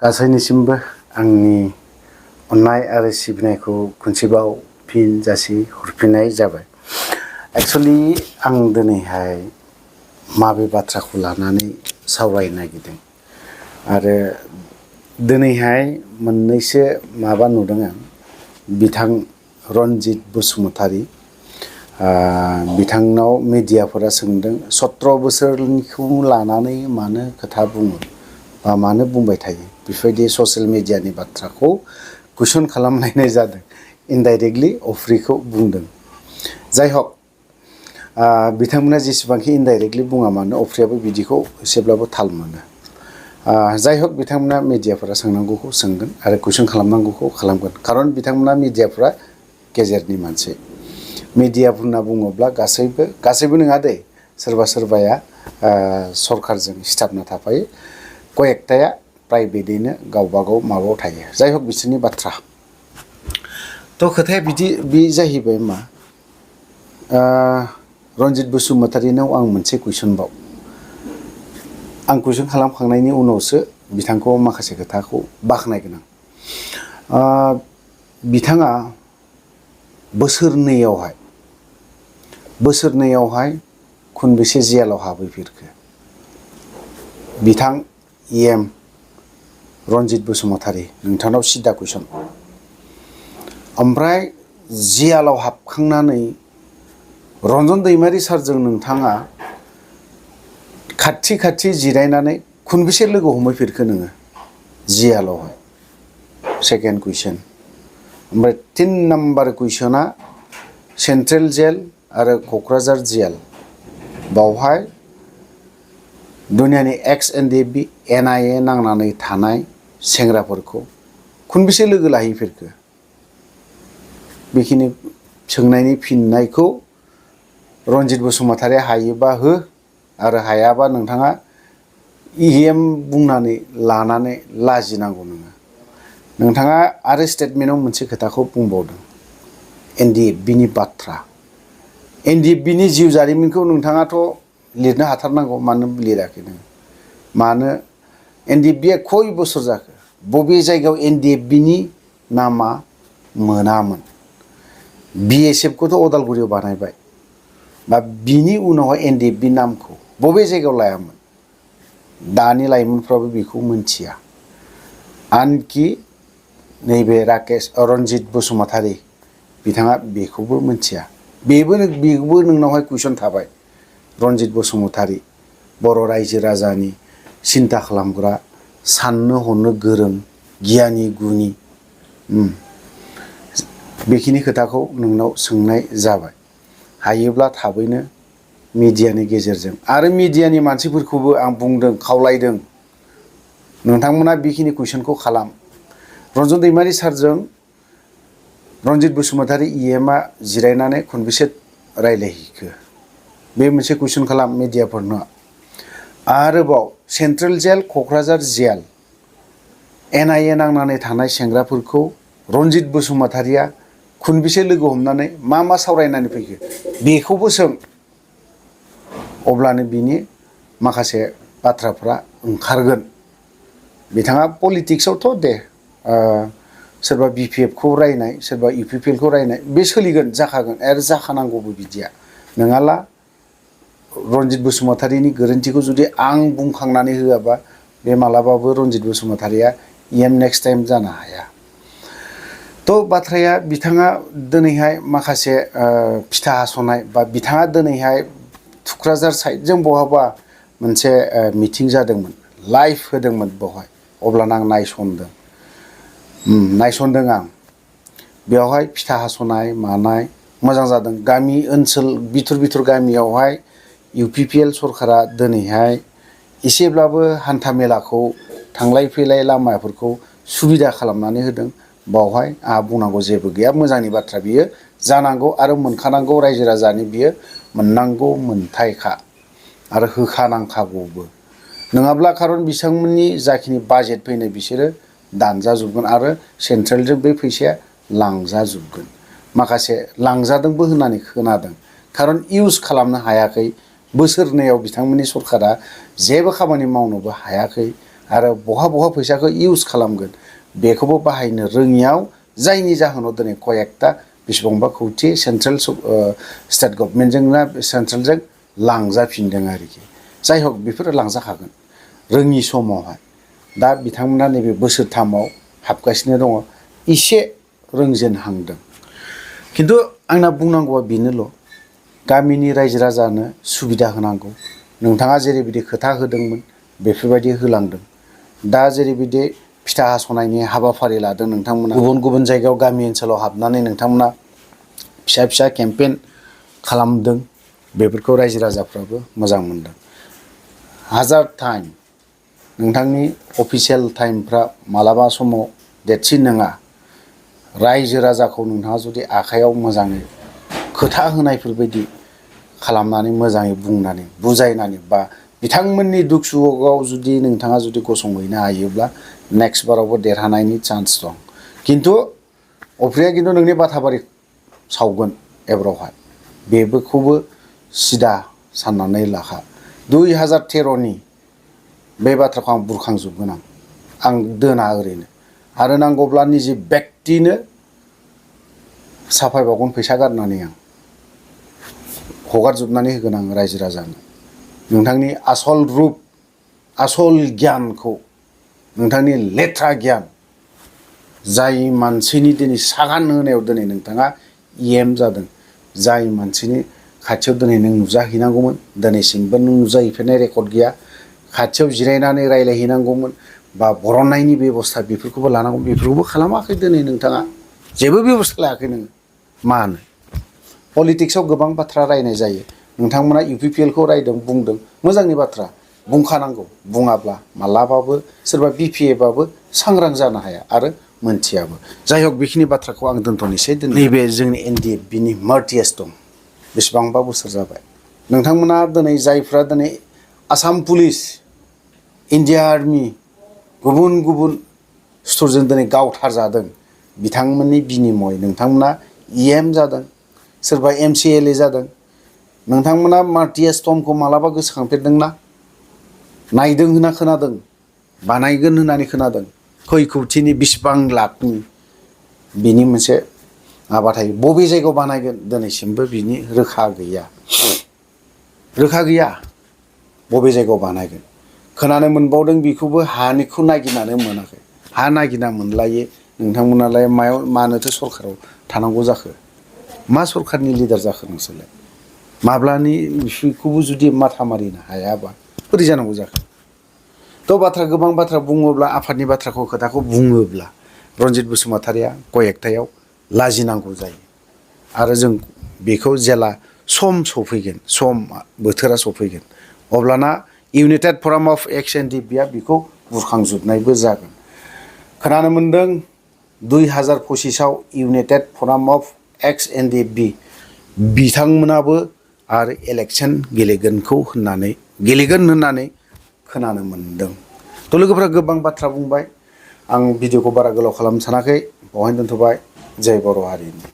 गासैनिसिमबो आंनि अननाय आरो सिबिनायखौ खनसेबाव फिन जासि हरफिननाय जाबाय। एक्चुअली आं दिनैहाय माबे बाथ्राखौ लानानै सावरायनो नागिरदों आरो दिनैहाय मोननैसो माबा नुदों आं बिथां रन्जित बसुमतारी बिथांनाव मिडियाफोरा सोंदों 17 बोसोरनिखौ लानानै मानो खोथा बुङो बा मानो बुंबाय थायो बेफोरबायदि ससियेल मिडियानि बाथ्राखौ कुइसन खालामनाय जादों। इनडाइरेक्टलि अफ्रिखौ बुंदों। जाय हक बिथांमोना जेसेबांखि इनडाइरेक्टलि बुङा मानो अफ्रियाबो बिदिखौ एसेब्लाबो थाल मोनो। जाय हक बिथांमोना मिडियाफोरा सोंनांगौखौ सोंगोन आरो कुइसन खालामनांगौखौ खालामगोन। खारन बिथांमोना मिडियाफ्रा गेजेरनि मानसि। मिडिया होनना बुङोब्ला गासैबो नङा दे, सोरबा सोरबाया सरकारजों सिथाबना थाफायो, कयेकटाया प्राइभेटैनो गावबागाव माबायाव थायो। जाय हक बिसोरनि बाथ्रा। थ' खोथाया बे जाहैबाय मा रन्जित बसुमतारीनाव आं मोनसे कुइसन बाव आं कुइसन खालामखांनायनि उनावसो बिथांखौ माखासे खोथाखौ बाख्नायगोन आं। बिथाङा बोसोरनैयावहाय खनबेसे जेलाव हाबहैफेरखो? बिथां EM रन्जित बसुमतारी, नोंथांनाव सिदा कुइसन। ओमफ्राय जेलाव हाबखांनानै रन्जन दैमारि सारजों नोंथाङा खाथि जिरायनानै खनबेसे लोगो हमहैफेरखो नोङो जेलावहाय? सेकेन्ड कुइसन। ओमफ्राय 3 नाम्बार कुइसना सेन्ट्रेल जेल आरो क'क्राझार जेल, बावहाय दुनियानि XNDB NIA नांनानै थानाय सेंग्राफोरखौ खनबेसे लोगो लाहैफेरखो? बेखिनि सोंनायनि फिननायखौ रन्जित बसुमतारीया हायोबा हो आरो हायाबा नोंथाङा EM बुंनानै लानानै लाजिनांगौ नोङो। नोंथाङा आरो स्टेटमेन्टआव मोनसे खोथाखौ बुंबावदों, NDFBनि बाथ्रा। NDFBनि जिउ जारिमिनखौ नोंथाङाथ' लिरनो हाथारनांगौ। मानो लिराखै नोङो? मानो NDFBया खय बोसोर जाखो? बबे जायगायाव NDFBनि नामा मोनामोन? BSFखौथ' अदालगुरियाव बानायबाय, बा बिनि उनावहाय NDFB नामखौ बबे जायगायाव लायामोन? दानि लाइमोनफ्राबो बेखौ मोनथिया। आनखि नैबे रन्जित बसुमतारी बिथाङा बेखौबो मोनथिया। बेबो नोंनावहाय कुइसन थाबाय। रन्जित बसुमतारी, बर' रायजो राजानि सिन्था खालामग्रा, साननो हनो गोरों, गियानि गुनि, बेखिनि खोथाखौ नोंनाव सोंनाय जाबाय। हायोब्ला थाबैनो मिडियानि गेजेरजों आरो मिडियानि मानसिफोरखौबो आं बुंदों, खावलायदों, नोंथांमोना बेखिनि कुइसनखौ खालाम। रन्जन दैमारि सारजों रन्जित बसुमतारी EMआ जिरायनानै खनबेसे रायज्लायहैखो? बे मोनसे कुइसन खालाम मिडियाफोरनो। आरोबाव सेन्ट्रेल जेल, क'क्राझार जेल, NIA नांनानै थानाय सेंग्राफोरखौ रन्जित बसुमतारीया खनबेसे लोगो हमनानै मा सावरायनानै फैखो? बेखौबो सों। अब्लानो बिनि माखासे बाथ्राफ्रा ओंखारगोन। बिथाङा पलिटिक्सआवथ' दे, सोरबा BPFखौ रायनाय, सोरबा UPPLखौ रायनाय, बे सोलिगोन, जाखागोन आरो जाखानांगौबो बिदिया। नङाला रन्जित बसुमतारीनि गोरोन्थिखौ जुदि आं बुंखांनानै होआबा बे मालाबाबो रन्जित बसुमतारीया EM नेक्स्ट टाइम जानो हाया। थ' बाथ्राया बिथाङा दिनैहाय माखासे फिथा हास'नाय, बा बिथाङा दिनैहाय थुक्राझार साइडजों बहाबा मोनसे मिटिं जादोंमोन, लाइभ होदोंमोन बेवहाय। अब्लाना आं नायसनदों आं। बेवहाय फिथा हास'नाय मानाय मोजां जादों। गामि ओनसोल बिथुर गामियावहाय UPPL सरकारा दिनैहाय एसेब्लाबो हान्था मेलाखौ, थांलाय फैलाय लामाफोरखौ सुबिदा खालामनानै होदों। बावहाय आंहा बुंनांगौ जेबो गैया। मोजांनि बाथ्रा बियो, जानांगौ आरो मोनखानांगौ। रायजो राजानि बियो मोननांगौ मोनथायखा आरो होखानांखागौबो। नङाब्ला खारन बिथांमोननि जाखिनि बाजेट फैनाय बिसोरो दानजाजोबगोन आरो सेन्ट्रेलजों बे फैसाया लांजाजोबगोन। माखासे लांजादोंबो होननानै खोनादों। खारन इउज खालामनो हायाखै। बोसोरनैयाव बिथांमोननि सरकारा जेबो खामानि मावनोबो हायाखै आरो बहा फैसाखौ इउज खालामगोन बेखौबो बाहायनो रोङियाव जायनि जाहोनाव दिनै कयेकटा बेसेबांबा खौथि सेन्ट्रेल स्टेट गभर्नमेन्टजों ना सेन्ट्रेलजों लांजाफिनदों आरोखि जाय हक बेफोरो लांजाखागोन रोङि समावहाय दा बिथांमोना नैबे बोसोरथामाव हाबगासिनो दङ एसे रोंजेनहांदों खिन्थु आंना बुंनांगौआ बेनोल' गामिनि रायजो राजानो सुबिदा होनांगौ नोंथाङा जेरैबायदि खोथा होदोंमोन बेफोरबायदि होलांदों दा जेरैबायदि फिथा हास'नायनि हाबाफारि लादों नोंथांमोना गुबुन जायगायाव गामि ओनसोलाव हाबनानै नोंथांमोना फिसा केम्पेइन खालामदों बेफोरखौ रायजो राजाफ्राबो मोजां मोनदों हाजार टाइम नोंथांनि अफिसियेल टाइमफ्रा मालाबा समाव देरसिन नङा रायजो राजाखौ नोंथाङा जुदि आखायाव मोजाङै खोथा होनायफोरबायदि खालामनानै मोजाङै बुंनानै बुजायनानै बा बिथांमोननि दुखु सुखुआव जुदि नोंथाङा जुदि गसंहैनो हायोब्ला नेक्स्ट बारावबो देरहानायनि चान्स दं खिन्थु अफ्रिया खिन्थु नोंनि बाथाबारि सावगोन एबारावहाय बेखौबो सिदा साननानै लाखा 2013नि बे बाथ्राखौ आं बुरखांजोबगोन आं दोना ओरैनो आरो नांगौब्ला निजे बेक्तिनो साफायबावगोन फैसा गारनानै आं हगारजोबनानै होगोन आं रायजो राजानो नोंथांनि आसल रुप आसल गियानखौ नोंथांनि लेथ्रा गियान जाय मानसिनि दिनै सागान होनायाव दिनै नोंथाङा EM जादों जाय मानसिनि खाथियाव दिनै नों नुजाहैनांगौमोन दिनैसिमबो नों नुजाहैफेरनाय रेकर्ड गैया खाथियाव जिरायनानै रायज्लायहैनांगौमोन बा बरननायनि बेबस्था बेफोरखौबो लानांगौ बेफोरखौबो खालामाखै दिनै नोंथाङा जेबो बेबस्था लायाखै नोङो मानो पलिटिक्सआव गोबां बाथ्रा रायनाय जायो नोंथांमोना UPPLखौ रायदों बुंदों मोजांनि बाथ्रा बुंखानांगौ बुङाब्ला मालाबाबो सोरबा BPAबाबो सांग्रां जानो हाया आरो मोनथियाबो जाय हक बेखिनि बाथ्राखौ आं दोनथ'नोसै नैबे जोंनि NDFBनि मार्टियास दं बेसेबांबा बोसोर जाबाय नोंथांमोना दिनै जायफ्रा दिनै आसाम पुलिस इन्डिया आर्मि गुबुन सुथुरजों दिनै गावथारजादों बिथांमोननि बिनिमय नोंथांमोना EM जादों सोरबा MCLA जादों नोंथांमोना मार्टियास टमखौ मालाबा गोसोखांफेरदोंना नायदों होनना खोनादों बानायगोन होननानै खोनादों खै कौटिनि बिसिबां लाखनि बिनि मोनसे माबा थायो बबे जायगायाव बानायगोन दिनैसिमबो बिनि रोखा गैया बबे जायगायाव बानायगोन खोनानो मोनबावदों बेखौबो हानिखौ नागिरनानै मोनाखै हा नागिरना मोनलायो नोंथांमोनालाय मानोथो सरखाराव थानांगौ जाखो मा सरखारनि लिडार जाखो नोंसोरलाय माब्लानि बेखौबो जुदि माथा मारिनो हायाबा बोरै जानांगौ जाखो थ' गोबां बाथ्रा बुङोब्ला आफादनि खोथाखौ बुङोब्ला रन्जित बसुमतारिया कयेकटायाव लाजिनांगौ जायो आरो जों बेखौ जेला सम सफैगोन बोथोरा सफैगोन अब्लाना इउनाइटेड फराम अफ एक्स NDFBआ बेखौ बुरखांजोबनायबो जागोन खोनानो मोन्दों 2025आव इउनाइटेड फराम अफ एक्स NDFB बिथांमोनाबो आरो इलेक्सन गेलेगोन होननानै खोनानो मोन्दों थ' लोगोफोरा गोबां बाथ्रा बुंबाय आं भिडिअखौ बारा गोलाव खालामनो सानाखै बावहाय दोनथ'बाय जय बर' हारिनि